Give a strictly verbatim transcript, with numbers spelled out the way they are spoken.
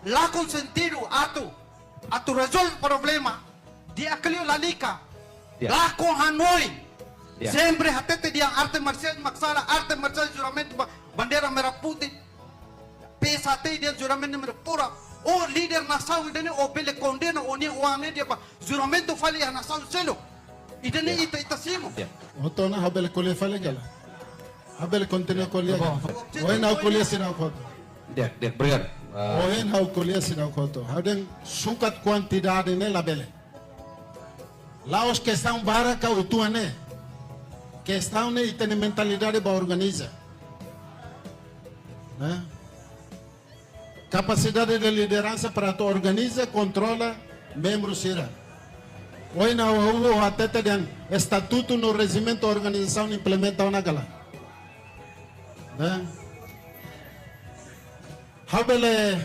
Lakon sentidu atu, atu rezolve problema, di'ak liu lalika. Ya. Lakon hanoin. Ya. Sempre hatete dehan arte marsiais mak sala, arte marsiais juramentu ba, bandeira merah putih. P S H T dehan juramentu merah pura. Ó líder nasaun ida-ne'e ó bele kondena ó-nia oan ne'e dehan ba juramentu fali iha nasaun seluk. Ida-ne'e Ya. ita, ita simu. Ya. Hotu ona ha'u bele ko'alia fali ka lae? Ha'u bele kontinua ko'alia. Bom. Ohin ha'u ko'alia seidauk hotu. Di'ak, di'ak, obrigadu. Ah. Ohin ha'u ko'alia seidauk hotu. Ha'u dehan sukat kuantidade ne'e labele. La'ós kestaun barak ka uitoan ne'e. Kestaun ne'e ita-nia mentalidade ba organiza. Ne'e? Kapasidade de lideransa para atu organiza, kontrola membru sira. Ohin ha'u, ha'u hatete dehan estatutu no rejimentu organizasaun implementa ona ka lae? Ne'e? Ha'u bele